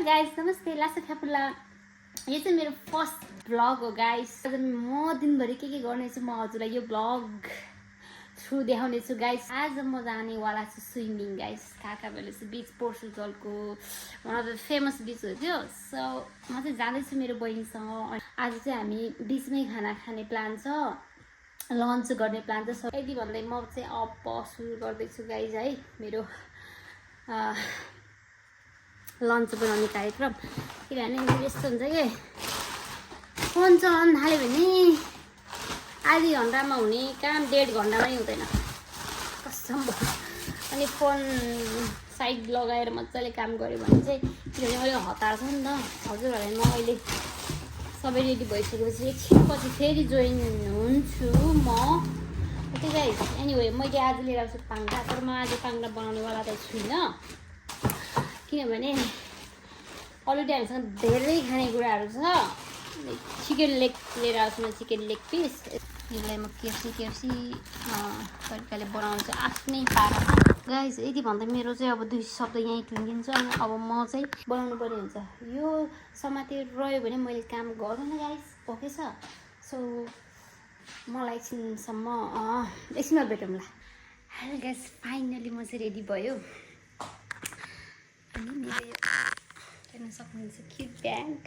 Guys नमस्ते लासा ख्यापुला यो चाहिँ मेरो फर्स्ट भ्लग हो गाइस आज म दिनभरि के गर्नेछु म हजुरलाई यो भ्लग थ्रु देखाउने छु गाइस आज म जाने वाला छु स्विमिङ गाइस काकाबेलेस बीच पोर्चुगलको one of the famous beach हो त्यो सो म चाहिँ जाँदैछु मेरो बहिनीसँग आज चाहिँ हामी बीचमै खाना खाने प्लान छ लन्च गर्ने प्लान छ सो यति भन्दै म चाहिँ अब सुरु गर्दैछु गाइस है मेरो लन्च बनाउने कार्यक्रम किनभने मेरो यस्तो हुन्छ कि फोन चलाउन थाल्यो भने आधी घन्टामा हुने काम 1.5 घन्टामै हुँदैन कसम अनि फोन साइड लगाएर मजाले काम गऱ्यो भने चाहिँ किनभने अहिले हतार छ नि त हजुरहरूलाई म अहिले सबै रेडी भइसकेपछि एकछिनपछि फेरि जोइन हुन्छु म ओके गाइस एनिवे मैले आज लिएर आउँछु पाङ्ग्रा तर म आज पाङ्ग्रा बनाउनेवाला त छुइनँ किनभने अलरेडी हामीसँग धेरै खानेकुराहरू छ चिकन लेग लिएर आउँछु म चिकन लेग पिस यसलाई म केर्सी तरिकाले बनाउँछु आफ्नै पारामा गाइस यति भन्दा मेरो चाहिँ अब 2 शब्द यहीँ टुङ्गिन्छ अनि अब म चाहिँ बनाउनु पर्ने हुन्छ यो समातेर रह्यो भने मैले काम गर्दैन गाइस ओके छ सो मलाई एकछिनसम्म एकछिनमा भेटौँला हेलो गाइस फाइनली म चाहिँ रेडी भयो अनि मेरो यो हेर्न सक्नुहुन्छ क्युट ब्याग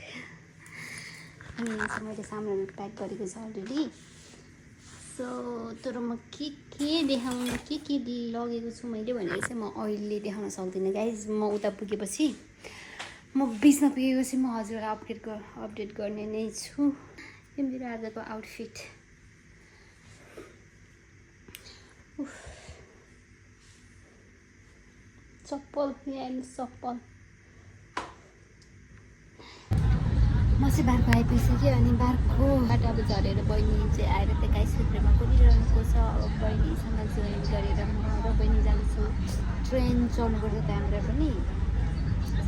अनि यहाँ चाहिँ मैले सामानहरू प्याक गरेको छ अलरेडी सो तर म के देखाउनु के लगेको छु मैले भनेर चाहिँ म अहिले देखाउन सक्दिनँ गाइज म उता पुगेपछि म बिचमा पुगेपछि म हजुरलाई अपडेट गर्ने नै छु यो मेरो आजको आउटफिट चप्पल चप्पल म चाहिँ बारको आइपुगिसक्यो अनि बारको बाटो अब झरेर बहिनी चाहिँ आएर त्यो गाई सूत्रमा कुदिरहेको छ अब बहिनीसँग जोइन गरेर म र बहिनी जान्छु ट्रेन चढ्नुपर्छ त्यहाँबाट पनि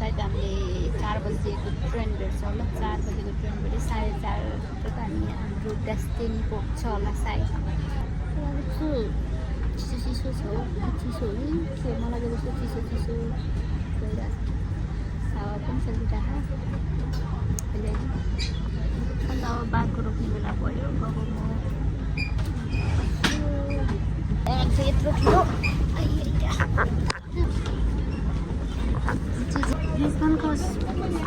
सायद हामीले 4 बजीको ट्रेन भेट्छ होला 4 बजीको ट्रेनबाट 4:30 त हामी हाम्रो डेस्टिनी पुग्छ होला सायद चिसो छ चिसो हो के मलाई जस्तो चिसो गइरहेको हावा पनि चलिरहेको अन्त अब बाघको रोक्ने बेला भयो अब म यत्रो ठुलो लिस्बनको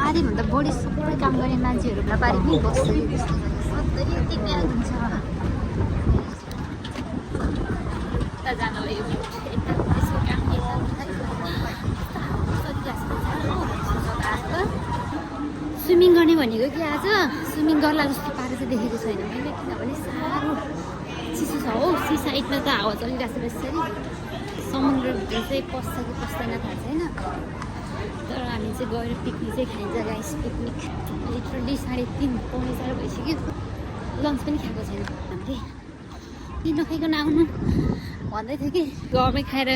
आधीभन्दा बढी सबै काम गर्ने मान्छेहरू बारीमै बस्छ सधैँ यति प्याज हुन्छ जानलाई स्विमिङ गर्ने भनेको कि आज स्विमिङ गर्ला जस्तो पारा चाहिँ देखेको छैन मैले किनभने साह्रो चिसो छ हो सी साइडमा त हावा चलिरहेको छ यसरी समुद्रभित्र चाहिँ पस्छ कि पस्दैन थाहा छैन तर हामी चाहिँ गएर पिकनिक चाहिँ खाइन्छ गाइस पिकनिक लिटरली 3:30 पाउने 4 भइसक्यो लन्च पनि खाएको छैन हामीले के नखाइकन आउनु भन्दै थियो कि घरमै खाएर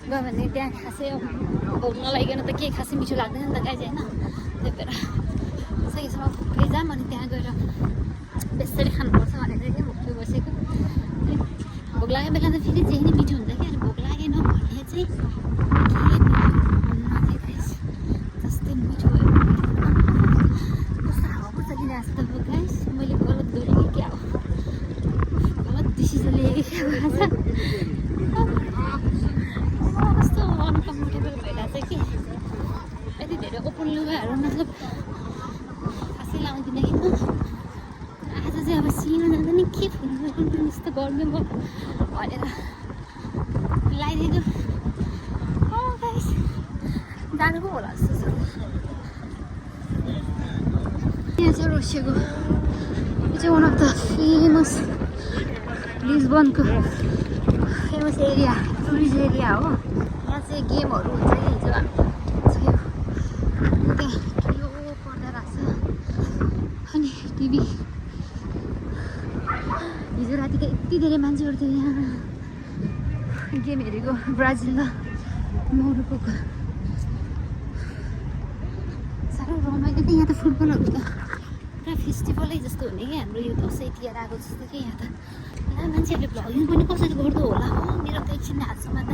गयो भने त्यहाँ खासै भोक नलागिकन त के खासै मिठो लाग्दैन नि त गाइस होइन त्यही भएर सकेसम्म भोकै जाऊँ अनि त्यहाँ गएर बेसरी खानुपर्छ भनेर चाहिँ भोकै बसेको भोक लागेको बेला त फेरि जे नै मिठो हुन्छ कि अनि भोक लागेन भने चाहिँ के गाइस जस्तै मिठो भयो कस्तो हावा पो चलिरहेको छ त गाइस मैले गलत गरेँ कि क्या हो गलत डिसिजन लिएँ कि क्या आज कस्तो अनकम्फर्टेबल भइरहेको छ कि यति धेरै ओपन लुगाहरू मतलब खासै लाउँदिनँ कि म आज चाहिँ अब सिमा जाँदा नि के फुल यस्तो गर्नु म भनेर लगाइदिएको गाइस जानु पो होला जस्तो छ यहाँ चाहिँ रोसिएको यो चाहिँ वान अफ द फेमस लिस्बनको फेमस एरिया टुरिस्ट एरिया हो यहाँ चाहिँ गेमहरू हुन्छ कि हिजो त्यहाँ ठुलो पर्दा राख्छ अनि टिभी हिजो राति त यति धेरै मान्छेहरू थियो यहाँ गेम हेरेको ब्राजिल र मोरोक्कोको साह्रो रमाइलो थियो यहाँ त फुटबलहरू त पुरा फेस्टिभलै जस्तो हुने कि हाम्रो यो दसैँ तिहार आएको जस्तो कि यहाँ त यहाँ मान्छेहरूले भ्लगिङ पनि कसरी गर्दो होला हो मेरो त एकछिन हातसम्म त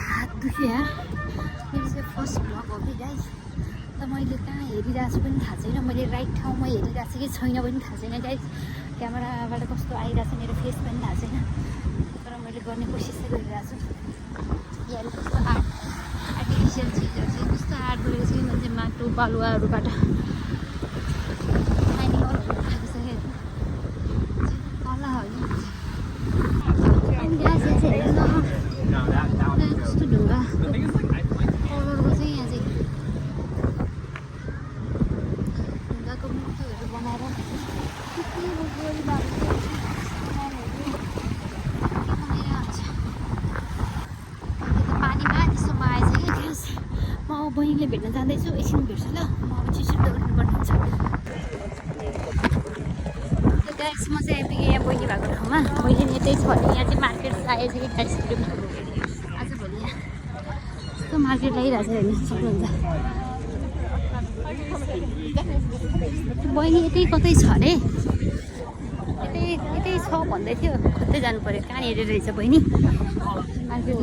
हात दुख्यो यार मेरो चाहिँ फर्स्ट भ्लग हो कि गाइस मैले कहाँ हेरिरहेको छु पनि थाहा छैन, मैले राइट ठाउँमा हेरिरहेको छु कि छैन पनि थाहा छैन गाइस। क्यामेराबाट कस्तो आइरहेको छ मेरो फेस पनि थाहा छैन, तर मैले गर्ने कोसिस चाहिँ गरिरहेको छु। यहाँ कस्तो आर्टिफिसियल चिजहरू चाहिँ कस्तो आर्ट गरेको छ कि मान्छे माटो बालुवाहरूबाट एनिमलहरू खाएको छ क्या कला हो अनि ग्यास चाहिँ हेर्नु कस्तो ढुङ्गा कलरको चाहिँ यहाँ चाहिँ ढुङ्गाको मूर्तिहरू बनाएर पानीमा त्यस्तोमा आएछ क्या ग्यास। म अब बहिनीले भेट्न जाँदैछु, एकछिन भेट्छु ल, म अब छिटो दौड्नुपर्ने हुन्छ। ग्यास म चाहिँ आइपुगेँ यहाँ बहिनी भएको ठाउँमा। बहिनी यतै छ भने यहाँ चाहिँ मार्केट आएछ कि आइसक्रिम आजभोलि यहाँ यस्तो मार्केट लागिरहेको छ हेर्नु सक्नुहुन्छ। बहिनी यतै कतै छ अरे, यतै छ भन्दै थियो, खोज्दै जानु पऱ्यो कहाँनिर रहेछ बहिनी। मार्केट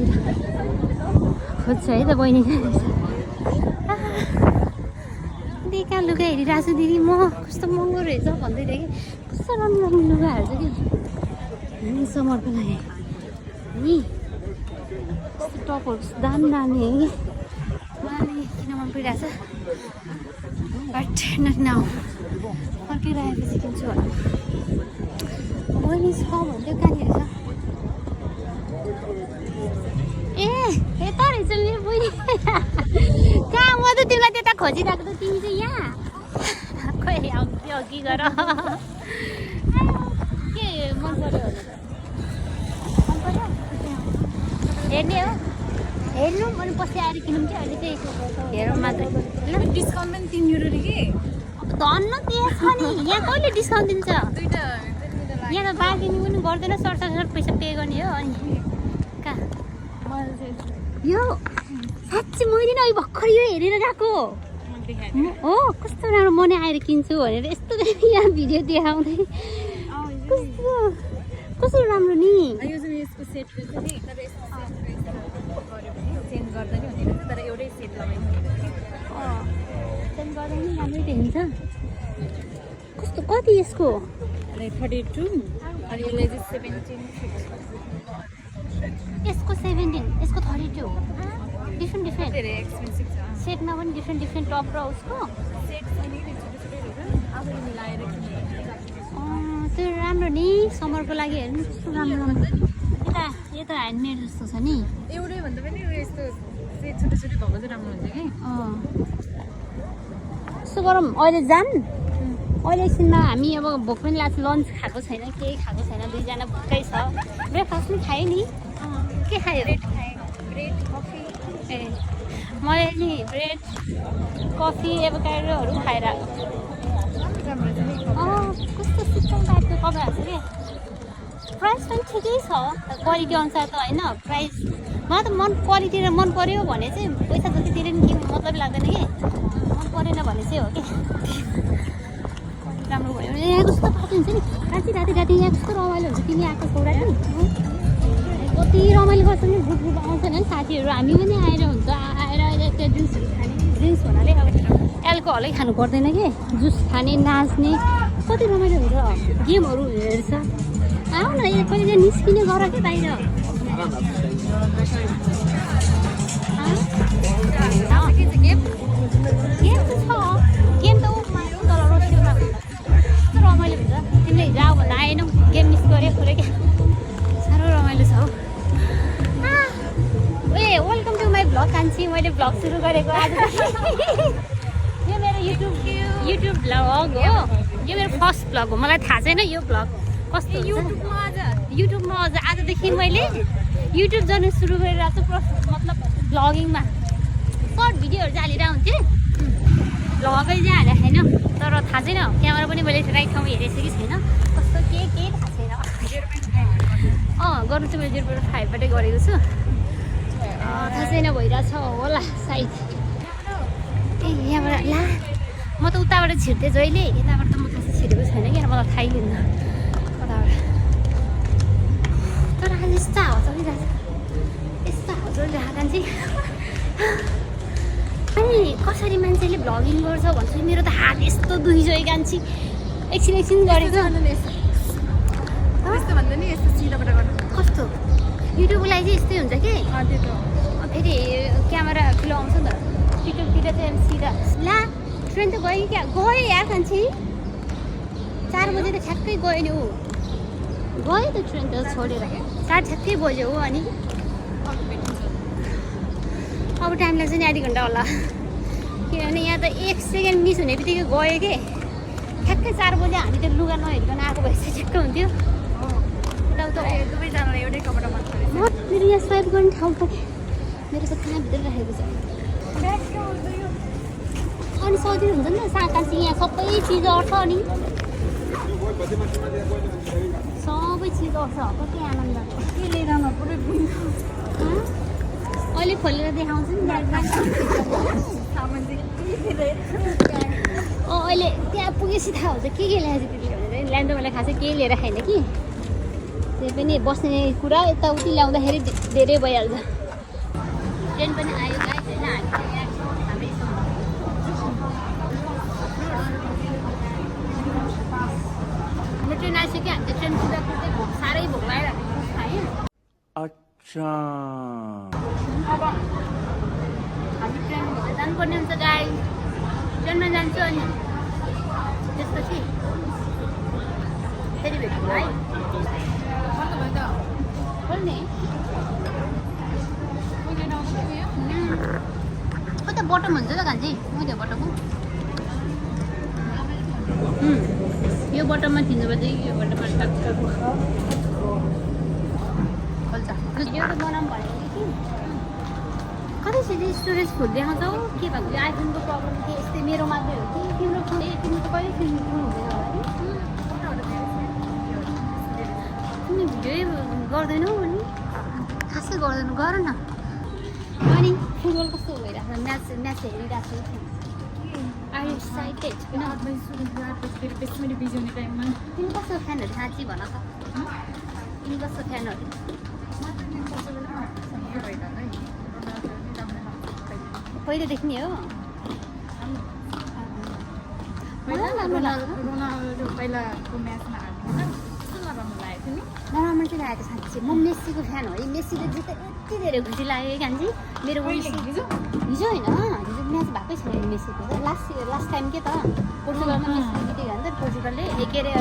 खोज्छ है त बहिनी दिदी कहाँ लुगा हेरिरहेको छु दिदी म, कस्तो महँगो रहेछ भन्दै थियो कि कस्तो राम्रो राम्रो लुगाहरू छ कि समरको लागि नि कस्तो टपहरू कस्तो दामी दामी है कि मलाई किन मन परिरहेछ। बट नट नाउ फर्किरहेपछि किन्छु होला। बहिनी छ भन्थ्यो कहाँनिर छ ए यता रहेछ मेरो बहिनी कहाँ म त तिमीलाई त्यता खोजिरहेको त तिमी चाहिँ यहाँ खोइ आउँथ्यो अघि गर के मन पर्यो मन पर्यो हेर्ने हो हेर्नु अनि पछि आएर किनौँ कि अहिले चाहिँ हेरौँ मात्रै ल। डिस्काउन्ट पनि 3 युरो रे के धन्न त्यहाँ छ नि, यहाँ कहिले डिस्काउन्ट दिन्छ? यहाँ त बार्गेनिङ पनि गर्दैन, सरसर पैसा पे गर्ने हो। अनि कहाँ यो साँच्ची मैले नि अहिले भर्खर यो हेरेर गएको हो, कस्तो राम्रो म नै आएर किन्छु भनेर यस्तो यहाँ भिडियो देखाउँदै कस्तो कस्तो राम्रो नि। यो चाहिँ यसको सेट रहेछ नि, तर यसको चेन्ज गर्दा नि हुँदैन, तर एउटै सेट लगाइदिनु चेन्ज गर्दा नि राम्रै देखिन्छ। कस्तो कति यसको 32 अनि यसलाई चाहिँ 17 यसको 17 यसको 32 डिफ्रेन्ट डिफ्रेन्ट धेरै एक्सपेन्सिभ छ। सेटमा पनि डिफ्रेन्ट डिफ्रेन्ट टप र उसको सेट पनि छुट्टै छुट्टै हुन्छ, अब मिलाएर किन्नु त्यो राम्रो नि समरको लागि हेर्नु कस्तो राम्रो राम्रो। यता यता ह्यान्डमेड जस्तो छ नि, एउटै भन्दा पनि यस्तो सेट छुट्टै छुट्टै भएको चाहिँ राम्रो हुन्छ कि। यस्तो गरौँ अहिले जान, अहिले एकछिनमा हामी अब भोक पनि लाग्छ, लन्च खाएको छैन केही खाएको छैन, दुईजना भोकै छ। ब्रेकफास्ट पनि खायो नि, के खायो? ब्रेड कफी ए मैले नि ब्रेड कफी एभोकाडोहरू खाएर कस्तो सिस्टम टाइपको कपडाहरू छ कि प्राइस पनि ठिकै छ क्वालिटी अनुसार त होइन। प्राइस मलाई त क्वालिटी र मन पऱ्यो भने चाहिँ पैसा जति तिरे नि केही मतलब लाग्दैन कि, मन परेन भने चाहिँ हो कि राम्रो भयो भने। यहाँ कस्तो पार्टी हुन्छ नि राति राति राति, यहाँ कस्तो रमाइलो हुन्छ तिमी आएको कुरा नि, कति रमाइलो गर्छ नि, ग्रुप ग्रुप आउँछन् नि साथीहरू, हामी पनि आएर हुन्छ। आएर अहिले त्यो जुसहरू खाने, ड्रिङ्क्स भन्नाले अब एल्कोहलै खानु पर्दैन कि, जुस खाने नाच्ने कति रमाइलो हुन्छ, गेमहरू हेर्छ। आऊ न यहाँ कहिले चाहिँ निस्किने गर क्या बाहिर। गेम त छ, गेम त तर रोस्टिङमा हुन्छ, कस्तो रमाइलो हुन्छ। तिमीले हिजो आऊ भन्दा आएनौ, गेम मिस गऱ्यो पुरै क्या, साह्रो रमाइलो छ हौ। ए वेलकम टु माई भ्लग कान्छी, मैले भ्लग सुरु गरेको आज। यो मेरो युट्युब भ्लग हो, यो मेरो फर्स्ट भ्लग हो, मलाई थाहा छैन यो भ्लग कस्तो युट्युबमा आजदेखि मैले युट्युब जर्नी सुरु गरिरहेको छु, मतलब भ्लगिङमा सर्ट भिडियोहरू चाहिँ हालिरहेको हुन्थेँ, भ्लगै चाहिँ हालेको छैन। तर थाहा छैन क्यामेरा पनि मैले राइट ठाउँमा हेरेको छु कि छैन, कस्तो के थाहा छैन। गर्नु चाहिँ मैले 0.5बाटै गरेको छु, थाहा छैन भइरहेछ होला सायद। ए यहाँबाट ला म त उताबाट छिर्थेँ जहिले, यताबाट त म खासै छिरेको छैन क्या, मलाई थाहै लिन्न कताबाट। तर आज यस्तो हावा चलिरहेको छ, यस्तो हावा चलिरहेको चाहिँ अनि कसरी मान्छेले भ्लगिङ गर्छ भन्छु मेरो त हात यस्तो दुखिसक्यो कान्छी एकछिन गरेको त्यस्तो भन्दा नि यस्तो सिधाबाट गर्नु कस्तो युट्युबको लागि चाहिँ यस्तै हुन्छ कि त्यो त फेरि क्यामेरा ठुलो आउँछ नि त टिकटतिर चाहिँ सिधा ला ट्रेन त गयो क्या गयो यार कान्छी 4 बजे त ठ्याक्कै गयो नि ऊ गयो त ट्रेन त छोडेर 4 ठ्याक्कै बज्यो हो अनि अब टाइम लाग्छ नि आधी घन्टा होला किनभने यहाँ त 1 सेकेन्ड मिस हुने बित्तिकै गयो कि ठ्याक्कै 4 बजे हामी त लुगा नहेरिकन आएको भए चाहिँ ठ्याक्कै हुन्थ्यो दुवैजनालाई एउटै कपडा मन परेछ मेरो यहाँ स्वाइप गर्ने ठाउँ पनि मेरो त कहाँ भित्र राखेको छ अनि सजिलो हुन्छ नि त कान्छी यहाँ सबै चिज अट्छ अनि सबै चिज अट्छ कति आनन्द के लिएर पुरै अहिले खोलेर देखाउँछु नि सामान चाहिँ अहिले त्यहाँ पुगेपछि थाहा हुन्छ के ल्याएछ त्यति भनेर ल्यान्ड मलाई खासै केही लिएर खाएन कि त्यही पनि बस्ने कुरा यताउति ल्याउँदाखेरि धेरै भइहाल्छ ट्रेन पनि आयो गाइस होइन हामी चाहिँ यहाँ छौँ हाम्रै हाम्रो ट्रेन आइसक्यो हामी चाहिँ ट्रेन कुदा कुद्दै साह्रै भोक लागिरहेको खाएँ अच्छा अब हामी ट्रेनभित्र जानुपर्ने हुन्छ गाई ट्रेनमा जान्छु अनि त्यसपछि फेरि भेट्छु है बोल्ने कता बटम हुन्छ त कान्छी मैले बटम हो यो बटममा थिच्नु पर्छ यो बटममा टक्क खोल्छ यो त बनाऊँ भनेको कि कतै चाहिँ स्टोरेज फुल देखाउँछौ के भएको यो आइफोनको प्रब्लम के यस्तै मेरो मात्रै हो कि तिम्रो फोन तिम्रो त कहिले फिल्म हुँदैन होला नि तिमी भिडियो गर्दैनौ अनि खासै गर्दैन गर न अनि फुटबल कस्तो भइरहेको छ म्याच हेरिरहेको छु आइ एक्साइटेड फेरि त्यसरी बिजी हुने टाइममा तिमी कस्तो फ्यानहरू साँच्ची भन त तिमी कस्तो फ्यानहरू पहिलेदेखि नै हो रोनाल्डो पहिलाको म्याचमा हाल्नु कस्तो नराम्रो लागेको थियो नि नराम्रो चाहिँ लागेको साँच्ची म मेस्सीको फ्यान हो है मेस्सीले जित्दा यति धेरै खुसी लाग्यो है कान्छी मेरो हिजो हिजो होइन हिजो म्याच भएकै छैन नि मेस्सीको लास्ट टाइम के त पोर्चुगलमा मेस्सी जितेको हो नि त पोर्चुगलले के अरे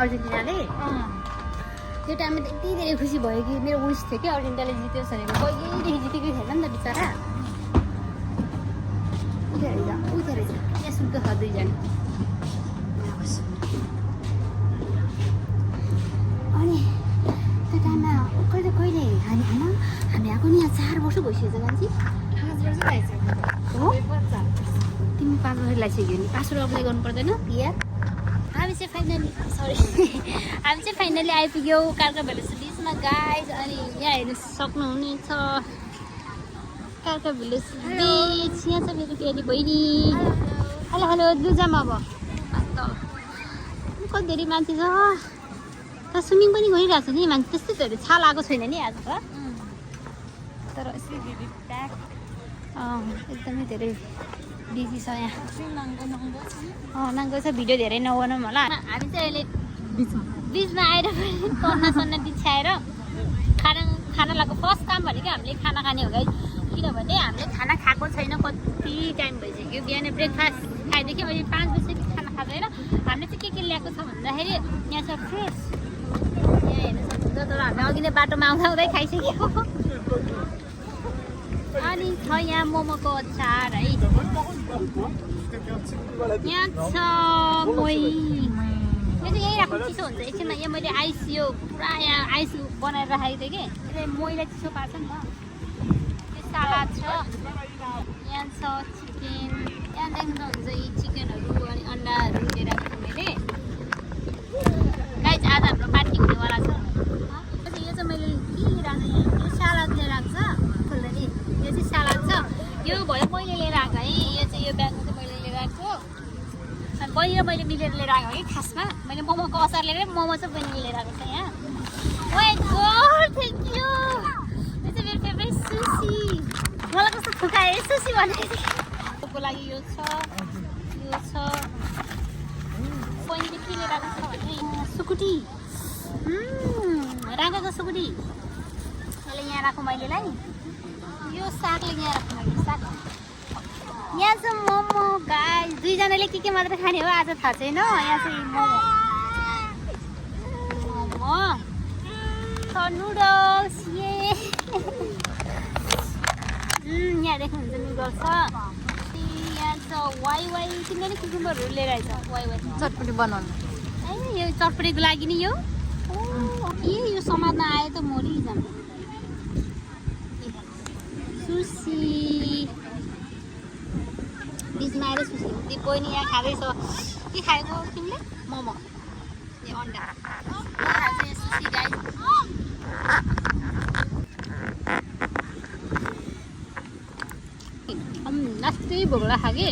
अर्जेन्टिनाले त्यो टाइममा त यति धेरै खुसी भयो कि मेरो विस थियो कि अर्जेन्टिनाले जित्यो भनेको कहिलेदेखि जितेकै थिएन नि त बिचरा उठेर रहेछ यहाँ सुत्दो छ दुईजना अनि त्यो टाइममा कहिले हामी आएको नि यहाँ 4 वर्ष भइसकेको छ कान्छी 5 वर्ष भइसक्यो हो तिमी 5 वर्ष लागिसक्यो नि पासवर्ड अप्लाई गर्नु पर्दैन यार हामी चाहिँ फाइनली आइपुग्यौँ कालका भिलेज बिचमा गाइज अनि यहाँ हेर्नु सक्नुहुनेछ कालका भिलेज बिच यहाँ छ मेरो केटी बहिनी हेलो दुजामा अब कति धेरै मान्छे छ तर स्विमिङ पनि गरिरहेको छ नि मान्छे त्यस्तो धेरै छाल आएको छैन नि आज त तर एकदमै धेरै बिजी छ यहाँ नाङ्गो छ भिडियो धेरै नबनाउँ होला हामी चाहिँ अहिले बिचमा आएर पनि सन्ना बिछ्याएर खाना लगाएको फर्स्ट काम भनेको हामीले खाना खाने हो गाइस किनभने हामीले खाना खाएको छैन कति टाइम भइसक्यो बिहान ब्रेकफास्ट खाएदेखि अहिले 5 बजी खाना खाँदैन हामीले चाहिँ के ल्याएको छ भन्दाखेरि यहाँ छ फ्रुट्स यहाँ हेर्नु सक्नुहुन्छ तर हामी अघि नै बाटोमा आउँदै खाइसक्यो अनि छ यहाँ मोमोको अचार है यहाँ छ मोही यो चाहिँ यही राख्नु चिसो हुन्छ एकछिनमा यहाँ मैले आइस यो पुरा यहाँ आइस बनाएर राखेको थिएँ कि मोहीलाई चिसो पार्छ नि त त्यो सलाद छ यहाँ छ चिकन यहाँ देख्नुहुन्छ यी चिकनहरू अनि अन्डाहरू लिएर आएको छु मैले गाइस आज हाम्रो पार्टी हुनेवाला छ यो चाहिँ मैले के लिएर आएको यो सलाद लिएर आएको छ खोल्दा नि यो चाहिँ सलाद छ यो भयो मैले लिएर आएको है यो चाहिँ यो ब्यागमा चाहिँ मैले लिएर आएको अनि बहिनी र मैले मिलेर लिएर आएको है खासमा मैले मोमोको अचार लिएर मोमो चाहिँ बहिनी लिएर आएको छ यहाँ weight God thank you yo चाहिँ मेरो फेभरेट सुसी मलाई कस्तो थुकायो सुसी भनेको छोरीको लागि यो छ बहिनीले के लिएर आएको छ भने सुकुटी राखेको सुकुटी यसले यहाँ राखौँ महिलेलाई यो सागले यहाँ राखौँ मैले साग यहाँ छ मोमो गाइस दुईजनाले के मात्र खाने हो आज थाहा छैन यहाँ चाहिँ मोमो छ नुडल्स यहाँ देख्नुहुन्छ नुडल्स छ यहाँ छ वाइ तिमीले कुकुम्बरहरू लिएर आएछ वाइ चटपटी बनाउनु ए यो चटपटीको लागि नि यो यो समात्न आयो त मोरी जाम सुसी बिचमा आएर सुसी त्यो बहिनी यहाँ खाँदैछ के खाएको तिमीले मोमो ए अन्डा सुसी गाई लास्टै भोग्ला खागे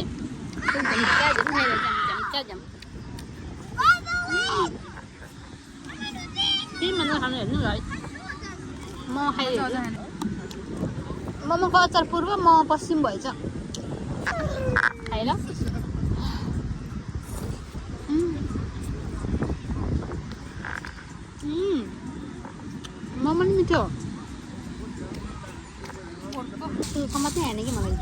खानु हेर्नु है मोमो खाइरहेको मोमोको अचार पूर्व म पश्चिम भएछ खाएर मोमो नि मिठो समात्नै हेर्ने कि मलाई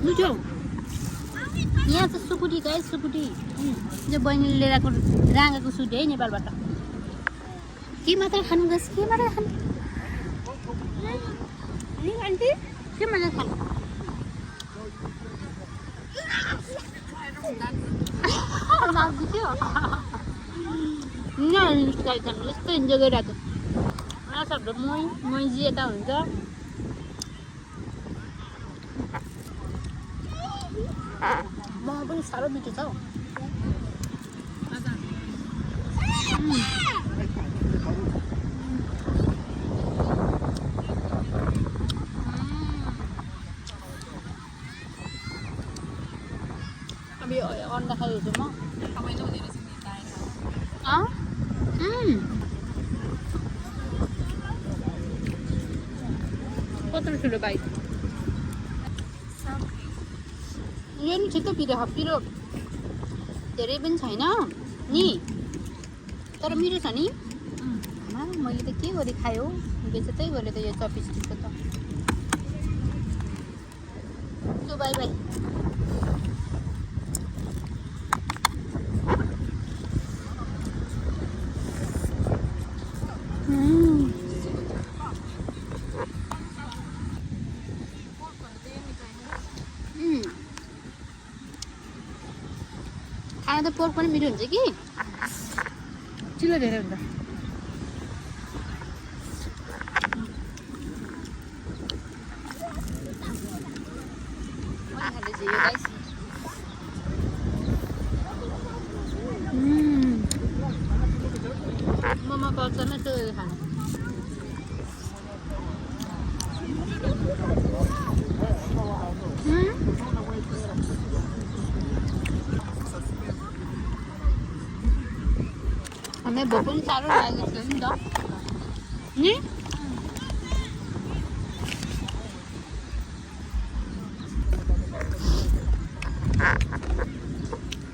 मिठो यहाँ चाहिँ सुकुटी गाई सुकुटी जो बहिनीले लिएर आएको राँगाको सुटी है नेपालबाट के मात्र खानु गएछ के मात्र खानु आन्टी के मात्र खानु लाग्थ्यो यस्तो इन्जोय गरिरहेको माछाहरू मैजी यता हुन्छ मोमो पनि साह्रो मिठो छ हौ अब यो अन्डा खाइरहेको छु म कत्रो ठुलो बाइक यो नि छिटो पिरो धेरै पनि छैन नि तर मिठो छ नि मैले त के गरी खायो बेचेतै गरेँ त यो चपिस्टिकको त सो बाई बाई खाना त पोर्क पनि मिठो हुन्छ कि चिलो धेरै हुन्छ मोमोको अचार नै त्यो खानु हामीलाई भोक पनि साह्रो लागेको थियो नि त नि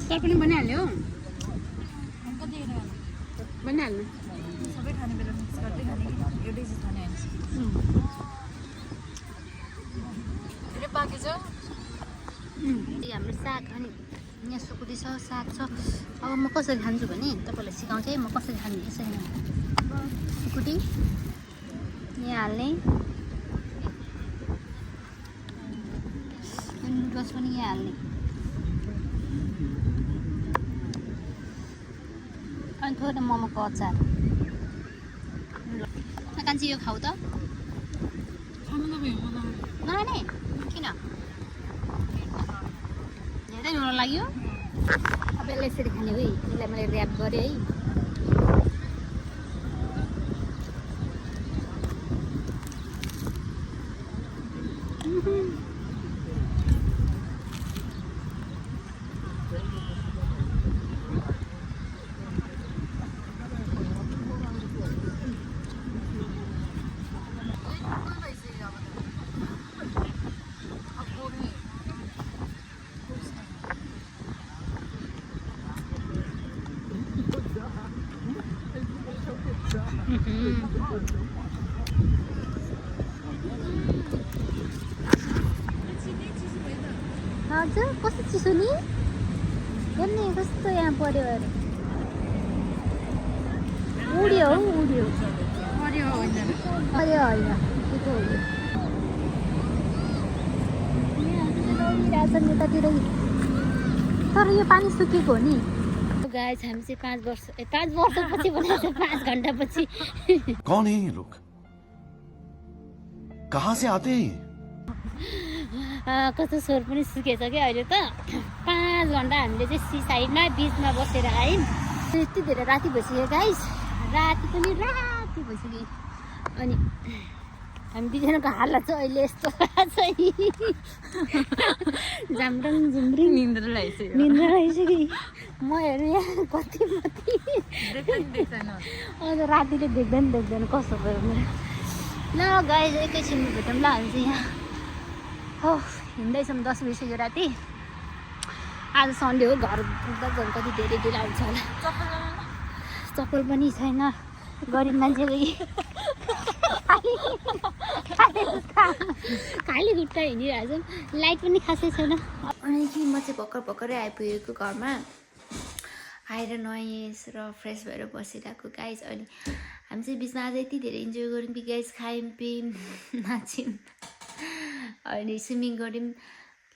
तर पनि बनिहाल्यो बनिहाल्नु सबै खाने बेला मिक्स गर्दै खाने कि एउटै चिज खाने होइन धेरै बाँकी छ हाम्रो साग अनि यहाँ सुकुटी छ साग छ अब म कसरी खान्छु भने तपाईँलाई सिकाउँछ है म कसरी खानु यसरी सुकुटी यहाँ हाल्ने नुडल्स पनि यहाँ हाल्ने अनि थोरै मोमोको अचार कान्छी यो खाऊ त नखाने किन धेरै नुन लाग्यो अब यसलाई यसरी खाने है यसलाई मैले ऱ्याप गरेँ है हजुर कस्तो चिसो नि हेर्ने कस्तो यहाँ पर्यो अरे उड्यो हौ उड्यो पर्यो होइन पर्यो होइन के उड्यो यहाँतिर यतातिर तर यो पानी सुकेको हो नि गाइस हामी चाहिँ 5 वर्षपछि बनाएको 5 घन्टापछि कौन है ये लोग कहाँ से आते हैं कस्तो स्वर पनि सुकेछ क्या अहिले त 5 घन्टा हामीले चाहिँ सी साइडमा बिचमा बसेर आयौँ यति धेरै राति भइसक्यो गाइस राति पनि राति भइसक्यो अनि हामी बिजनको हालत चाहिँ अहिले यस्तो छ झाम्रङ झुम्रिङ निन्द्रा लगाइसक्यो निन्द्रा आइसक्यो म हेर्नु यहाँ कति अन्त रातिले देख्दैन कस्तो भयो मेरो ल गाइस एकैछिनमा भेटौँ ल हामी चाहिँ यहाँ हो हिँड्दैछौँ 10 बजिसक्यो राति आज सन्डे हो घर पुग्दा घर कति धेरै ढिला हुन्छ होला चप्पल पनि छैन गरिब मान्छेको खाली खुट्टा हिँडिरहेको छौँ लाइट पनि खासै छैन अनि कि म चाहिँ भर्खरै आइपुगेको घरमा आएर नुहाएँ र फ्रेस भएर बसिरहेको गाइस अनि हामी चाहिँ बिचमा आज यति धेरै इन्जोय गऱ्यौँ कि गाइस खायौँ पियौँ नाच्यौँ अनि स्विमिङ गऱ्यौँ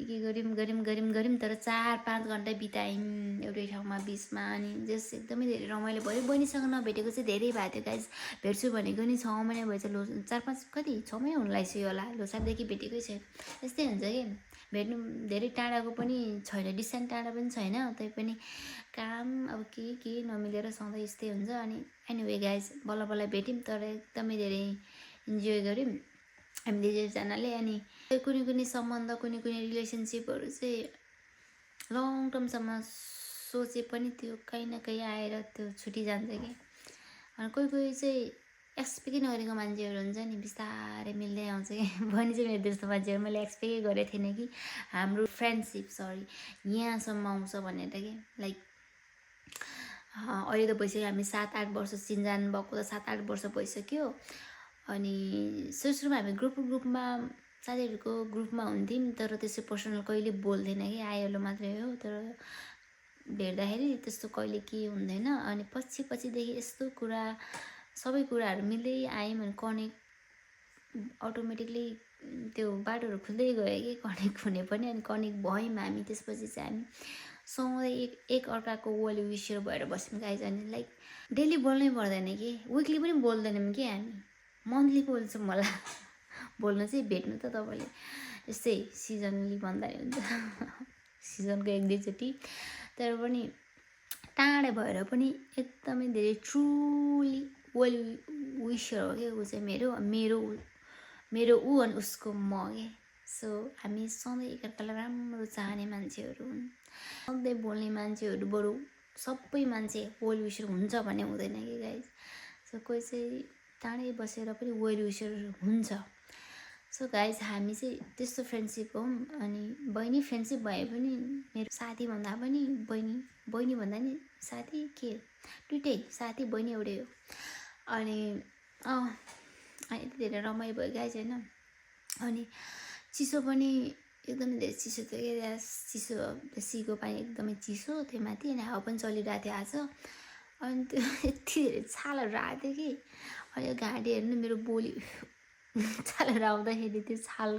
के गऱ्यौँ तर 4-5 घन्टा बितायौँ एउटै ठाउँमा बिचमा अनि जस एकदमै धेरै रमाइलो भयो बहिनीसँग नभेटेको चाहिँ धेरै भएको थियो गाइस भेट्छु भनेको नि 6 महिना भएछ 4-5 कति 6 महिना हुन लागिसक्यो होला लोसारदेखि भेटेकै छैन यस्तै हुन्छ कि भेट्नु धेरै टाढाको पनि छैन डिस्टेन्स टाढा पनि छैन तैपनि काम अब के नमिलेर सधैँ यस्तै हुन्छ अनि एनिवे गाइस बल्ल भेट्यौँ तर एकदमै धेरै इन्जोय गऱ्यौँ हामीले दुईजनाले अनि कुनै सम्बन्ध कुनै रिलेसनसिपहरू चाहिँ लङ टर्मसम्म सोचे पनि त्यो कहीँ न कहीँ आएर त्यो छुटिजान्छ कि अनि कोही चाहिँ एक्सपेक्टै नगरेको मान्छेहरू हुन्छ नि बिस्तारै मिल्दै आउँछ कि बहिनी चाहिँ मेरो त्यस्तो मान्छेहरू मैले एक्सपेक्टै गरेको थिइनँ कि हाम्रो फ्रेन्डसिप यहाँसम्म आउँछ भनेर कि लाइक अहिले त भइसक्यो हामी 7-8 वर्ष चिनजान भएको त 7-8 वर्ष भइसक्यो अनि सुरुमा हामी ग्रुपमा साथीहरूको ग्रुपमा हुन्थ्यौँ तर त्यसै पर्सनल कहिले बोल्दैन कि आइहाल्यो मात्रै हो तर भेट्दाखेरि त्यस्तो कहिले के हुँदैन अनि पछिदेखि यस्तो कुरा सबै कुराहरू मिल्दै आयौँ भने कनेक्ट अटोमेटिकली त्यो बाटोहरू खुल्दै गयो कि कनेक्ट हुने पनि अनि कनेक्ट भयौँ हामी त्यसपछि चाहिँ हामी सँगै एक अर्काको वेल विसर भएर बस्यौँ गाइस अनि लाइक डेली बोल्नै पर्दैन कि विकली पनि बोल्दैनौँ कि हामी मन्थली बोल्छौँ होला बोल्नु चाहिँ भेट्नु त तपाईँले यस्तै सिजनली भन्दा हुन्छ सिजनको 1-2 चोटि तर पनि टाढा भएर पनि एकदमै धेरै ट्रुली वेल विसर हो कि ऊ चाहिँ मेरो ऊ अनि उसको म के सो हामी सधैँ एकअर्कालाई राम्रो चाहने मान्छेहरू हुन् सधैँ बोल्ने मान्छेहरू बरु सबै मान्छे वेल विसर हुन्छ भन्ने हुँदैन कि गाइस सो कोही चाहिँ टाढै बसेर पनि वेल विसर हुन्छ सो गाइस हामी चाहिँ त्यस्तो फ्रेन्डसिप हौँ अनि बहिनी फ्रेन्डसिप भए पनि मेरो साथी भन्दा पनि बहिनी भन्दा नि साथी के दुइटै साथी बहिनी एउटै हो अनि यति धेरै रमाइलो भयो गाइस होइन अनि चिसो पनि एकदमै धेरै चिसो थियो क्या चिसो सीको पानी एकदमै चिसो थियो माथि अनि हावा पनि चलिरहेको थियो आज अनि त्यो यति धेरै छालहरू आएको थियो कि अनि यो घाँटी हेर्नु मेरो बोली छालहरू आउँदाखेरि त्यो छाल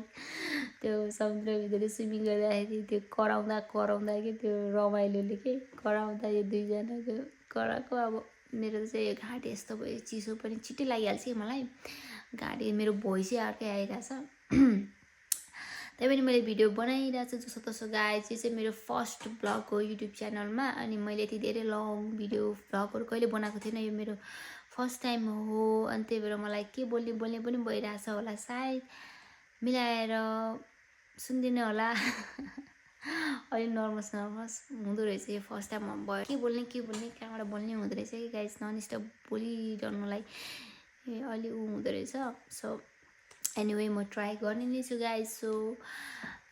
त्यो समुद्रभित्र स्विमिङ गर्दाखेरि त्यो कराउँदा कि त्यो रमाइलोले के कराउँदा यो दुईजनाको कराएको अब मेरो चाहिँ यो घाँटी यस्तो भयो चिसो पनि छिट्टै लागिहाल्छ कि मलाई घाँटी मेरो भोइस अर्कै आइरहेछ त्यही पनि मैले भिडियो बनाइरहेको छु जसोतसो गाइस चाहिँ मेरो फर्स्ट भ्लग हो युट्युब च्यानलमा अनि मैले यति धेरै लङ भिडियो भ्लगहरू कहिले बनाएको थिएन यो मेरो फर्स्ट टाइम हो अनि त्यही भएर मलाई के बोल्ने पनि भइरहेछ होला सायद मिलाएर सुन्दिनँ होला अलि नर्भस हुँदो रहेछ यो फर्स्ट टाइम भयो के बोल्ने कहाँबाट बोल्ने हुँदो रहेछ कि गाइस नन स्टप बोलिरहनुलाई अलि ऊ हुँदो रहेछ सो एनिवे म ट्राई गर्ने नै छु गाइस सो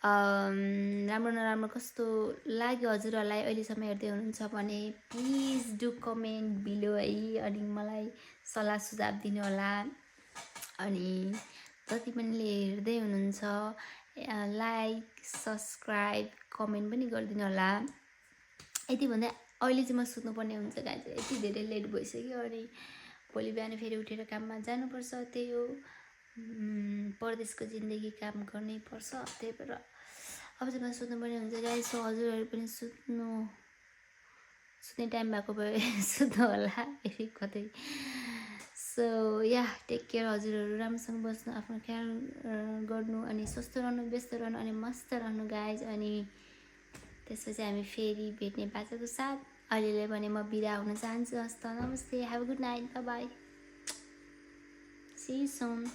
राम्रो नराम्रो कस्तो लाग्यो हजुरहरूलाई अहिलेसम्म हेर्दै हुनुहुन्छ भने प्लिज डु कमेन्ट बिलो है अनि मलाई सल्लाह सुझाव दिनु होला अनि जति पनि हेर्दै हुनुहुन्छ लाइक सब्सक्राइब कमेन्ट पनि गरिदिनु होला यति भन्दै अहिले चाहिँ म सुत्नुपर्ने हुन्छ गाइज यति धेरै लेट भइसक्यो अनि भोलि बिहान फेरि उठेर काममा जानुपर्छ त्यही हो परदेशको जिन्दगी काम गर्नै पर्छ त्यही भएर अब चाहिँ म सुत्नुपर्ने हुन्छ गाइज सो हजुरहरू पनि सुत्ने टाइम भएको भए सुत्नु होला फेरि कतै सो या टेक केयर हजुरहरू राम्रोसँग बस्नु आफ्नो ख्याल गर्नु अनि स्वस्थ रहनु व्यस्त रहनु अनि मस्त रहनु गाइज अनि त्यसपछि हामी फेरि भेट्ने बाचाको साथ अहिलेलाई भने म बिदा हुन चाहन्छु हस्त नमस्ते have a good night bye see you soon